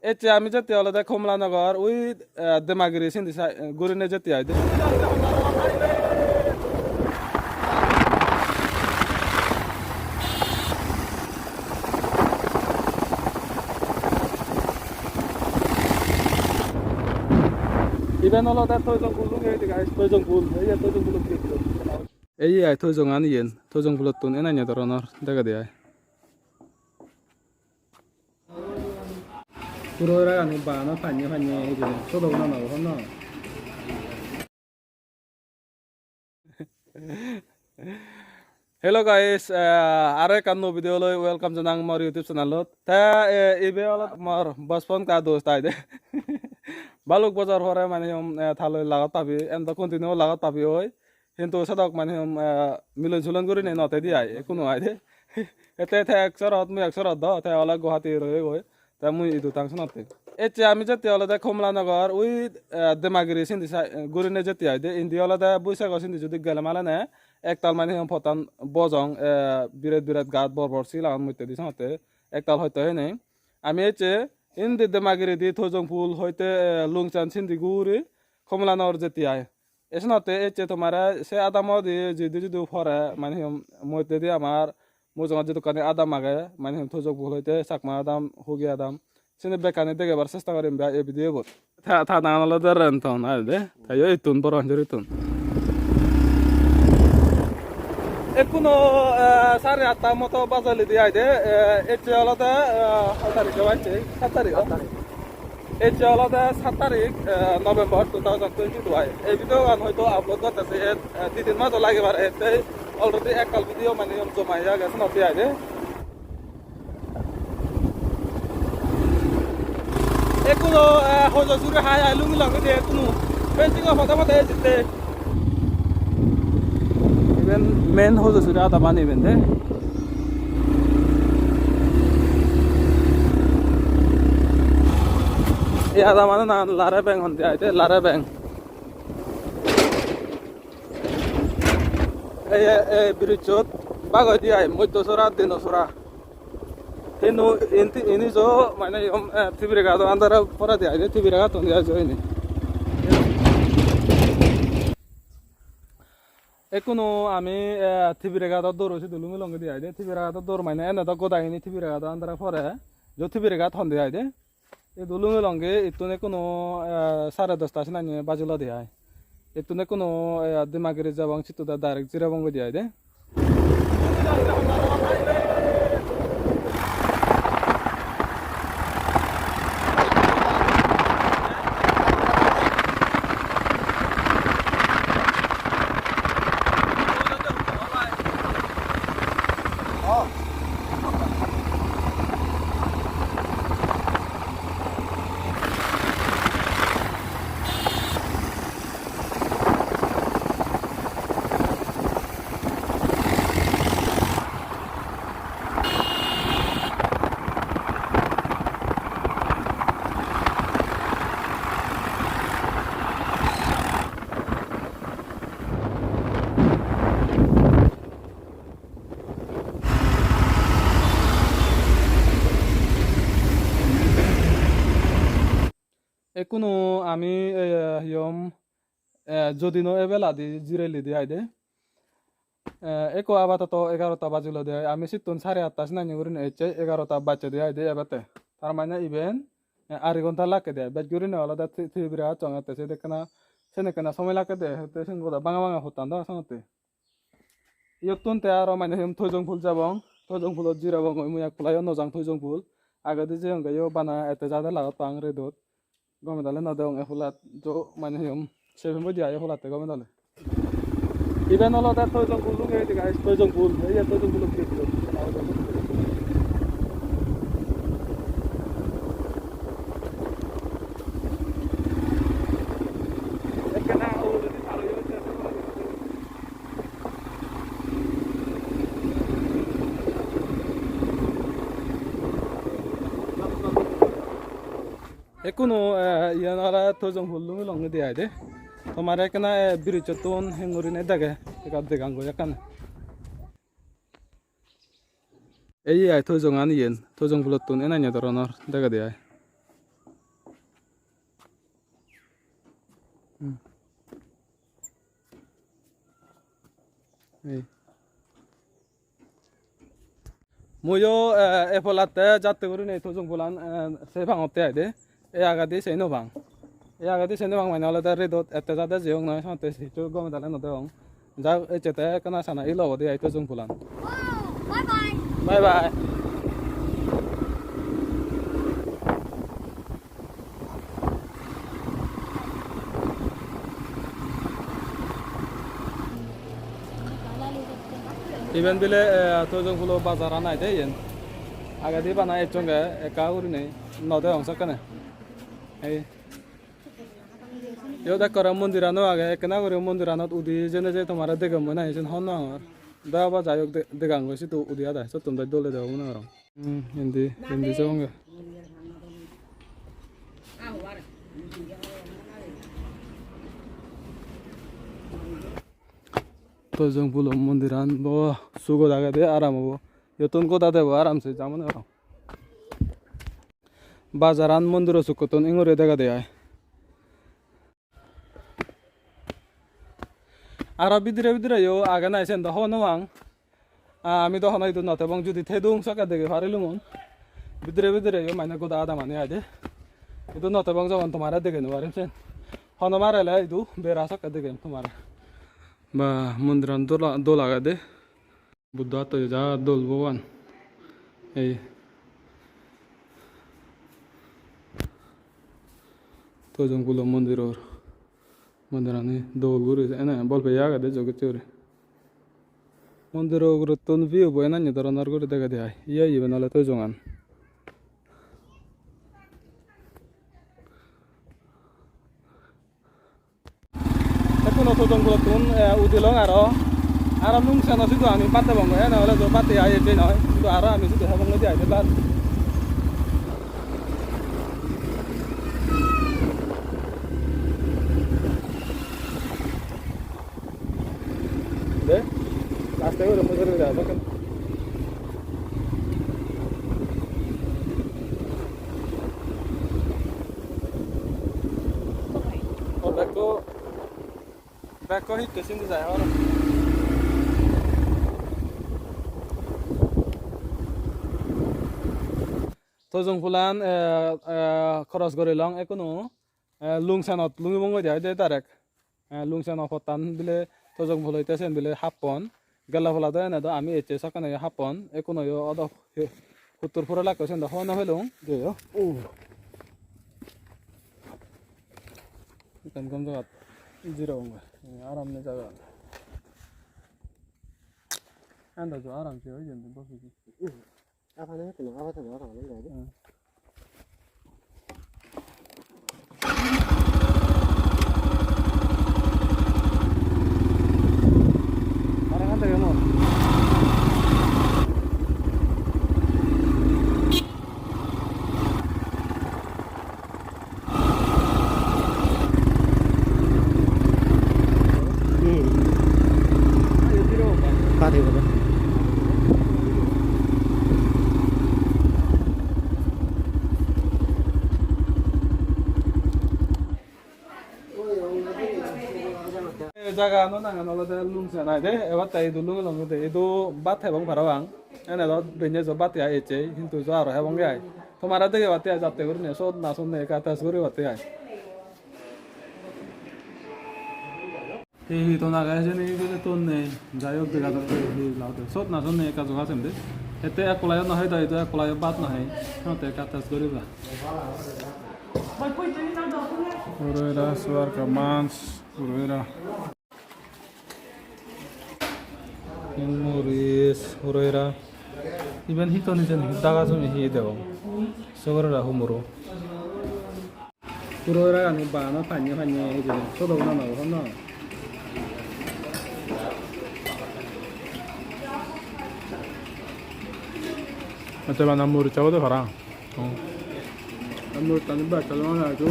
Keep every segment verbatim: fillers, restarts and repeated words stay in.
Ecche ami jette olode Kamalanagar, ui, eh, Demagiri sindi sai, eh, gurine jette ai de. Iben olode Toijong Pul lunge, guys, Toijong Pul. Ei je Toijong Pulot gate. Ei ai Toijongan iyen, Toijong Pulottun enanye doronor degede ai. Puro ragani bana panye panye hijeni, sodok nana honna. Hello guys, eh, aro ekkan nuo video loi welcome janang mor YouTube channelot. Te, eh, ibe olot mor bachpon ka dost ai de. Baluk bojor pore mane hom, eh, thaloi lagot pabi, endo continue lagot pabi oi. Hintu sedok mane hom, eh, milon sulon gurinei no tedi ai, ekku no ai de. Ete te ek sorot, mui ek sorot do, te ole Guwahati roye goi. Te mui idu tang senotte. Ecche ami jette olode Kamalanagar, ui, eh, Demagiri sindi sai, eh, gurine jette ai de. Indi olode Buisago sindi judi gele male ne, ektal mane hom pottan bojong, eh, biret biret gat bor bor sil agon moddedi senotte. Ektal hoito hene. Ami ecche indi Demagiri di Toijong Pul hoite, eh, Lungchan sindi guri Kamalanagar jette ai. Esenotte ecche tomare se adamot di jidu jidu pore, mane hi hom, moddedi amar Mojungot jidukkani adam age, mane hi hom Toijong Pul hoite Chakma adam, Hugi adam, sini bekkani degebar chesta gorim ba ei video bot. Ta, ta nangan olode Renton, ai de. Ta yo ittun Borapansury ittun. Ekkuno, eh, sare atta moto bajeledi ai de, eh, ecche olode, eh, hoi tarik obo ecche? Sat tarik, oh? Ecche olode sat tarik, eh, November two thousand twenty-two ai. Ei video gan hoito upload gotte se, eh, di tin majo lagi pare, te already ektal video mane joma age, senotte ai de. Ekkuno, eh, Hojosuri hai hai lungi lungi de ekkuno. Fencing o pode pode ejette. Iben main Hojosuri adaman iben de. Ei adamano nangan Larebeng honde ai de, Larebeng. Ei, ei, ei bridge-ot bag hoide ai, Moddo Sora, Deno Sora. Hintu indi, indi jo mane, um, eh, Tibire Gado andare poredi ai de, Tibire Gado undi ai jo ini. Ekkuno ami, eh, Tibire Gado doro sidu lungi lungi di ai de, Tibire Gado dor mane ene do goda ini Tibire Gado andare pore, jo Tibire Gado honde ai de. Idu lungi lungi ittun ekkuno, eh, sare dosta sinani bajilode ai. Ittun ekkuno, eh, Demagiri jebong, sittude direct jiribong goi di ai de. Ekkuno ami, eh, hi hom, eh, jodino ebeladi jirelidi ai de. Eh, ekko apatoto egarota bajilode ai. Ami sittun sare atta sinani gurinei ecche egarota bajjede ai de ebette. Tar mane iben, eh, ari gonta lakkede ai. Bej gurinei olode Ti-, Tibire Ghat songette sedekkena, senekkena somoi lakkede. Te sen goda banga banga pottan do songotte. Iyottun te aro mane hi hom Toijong Pul jebong. Toijong Pulot jirebongoi mui, ek pula yo no jang Toijong Pul. Agedi jeyonge yo bana ette jade lagot pang redot. Gome dale no degong e pulat jo mane hi hom seven bodi ai e pulatte gome dale. Iben olode Toijong Pul lunge guys, Toijong Pul. Ei je Toijong Pulot gate. Ekkena uguredi par oye. Ekkuno, eh, iyan ole Toijong Pul lungi lungi di ai de. Tomare ekkena, eh, bridge-ottun hengurine dege, ekka degangoi ekkana. Ei ai Toijongan iyen, Toijong Pulottun enanye doronor degede ai. Hmm. Ei. Muiyo, eh, ei polatte jatte gurinei Tojong Pholan, eh, sei pangotte ai de. Ei agedi sei no pang. Ei agedi sei no pang mane olode redot ette jade jeyong noi, senotte hissu gome dale no degong. Ja ecche te ekkana sana ilo obode ai Tojong Pholan. Bye bye. Bye bye. Iben bile, eh, Tojong Phulo bazaran ai de iyen. Agedi bana ecchonge ekka gurinei no degong sekkene. Ei. Iyot ekkore mondirano age, ekkena guri mondiranot udi jene je tomare degem mui nahi siyen hobor nw pangor. Baba jai hok de-, degangoi sidu udi ada, siyottun bej dole degong mone gorong. Hmm, indi, indi jebonge. Tojong Phulo mondiran bo sugot agede aram obo. Iyottun goda debo aramse ja mone gorong. Bajaran mondiro sukkottun ingori degede ai. Aro bidire bidire yo age nai siyen do hobor nw pang. Ah, ami do hono idu no tebong, judi tedung sokke dege parilungun. Bidire bidire yo mane goda adamani ai de. Idu no tebong, jogon tomare dege nw parim siyen. Hono marele idu bera sokke degem tomare. Ba, mondiran dol, dol agede. Buddho atto ja dol bhogoban. Ei. Tojong Phulo mondiror. Mondirani dol guri ene bol peye agede jogecche guri. Mondiro ugurettun view bo enanne doronor guri degede ai. Iye iben ole Tojongan. Ekkuno Tojong Phulottun, eh, udilong aro. Aro Lungseno sidu ami bhat hebong, ene ole jo bhat hei ecche noi. Sidu aro ami sidu hebong de ai de bhat. De, aste guri mujungedi jai, dokken. O, bekko, bekko hitte sindi jai hor. Tojong Phulan, eh, eh, cross gorilong ekkunu, eh, Lungsenot lungibongoi de ai de direct. Eh, Lungseno pottan bile Tojong Phulo itte sen bile happon. Gella pola do ene do ami ecche sokkene yo happon. Ekkuno yo odo he-, huttur pura lakko sen do hobor nw pelung. Jeyo. Oh. Ekkan gom jagat. Jiro gom. Aram ne jaga. Anda jo aram se oi jende bosi. Apane hono, apane hono, apane hono. Hmm. Para kan dege mo. Hmm. Pari baba. Ei jagano nangan olode Lungsen ai de, ebatte idu lungilong de, idu bhat hebong parapang. Ene do benne jo bhat hei ecche, hintu jo aro hebonge ai. Tomare degebatte ai jatte gurinei, sot na sot nei ekka test guribatte ai. Hi hi ton age hijeni, ibet ton nei. Jai hok, dega jatte hi lagette. Sot na sot nei ekka joga sem de. Ette ek kolai no hei do, idu ek kolai bhat no hei. Senotte ekka test guriba. Uroira, suarka mans, uroira. Moris, uroira. Iben hi ton hijeni, daga sumi hi degong. Sugorora humuro. Puro ragani bana panye panye hijeni. Sodo bana no, honno. Acha bana morichcha obode parapang. Oh. Ar morichchani bek talo na etu.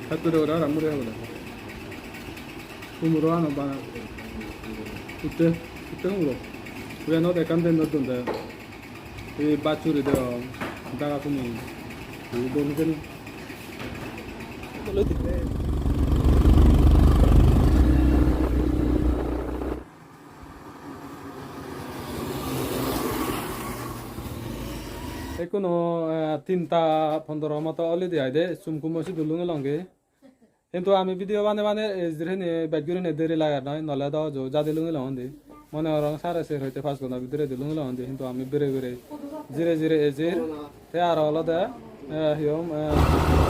Hatto de ora ramure hoda. Humuro ano bana. Utte, utte humuro. Uyanot ekkan den dun de. Ei bachuri degong, daga tumi. Ei dol hijeni. Toledi. Kono, eh, tinta pondro moto olide aide, sum kumo sidu lungi longi. Hintu ami video bane bane ejir hini bej gurinei deri lager noi, nole do jo jadi lungi longondi. Mone gorong sare ser hoite pas gonta bidiredi lungi longondi, hintu ami bere bere jire jire ejir. Te aro olode, eh, hi hom, eh,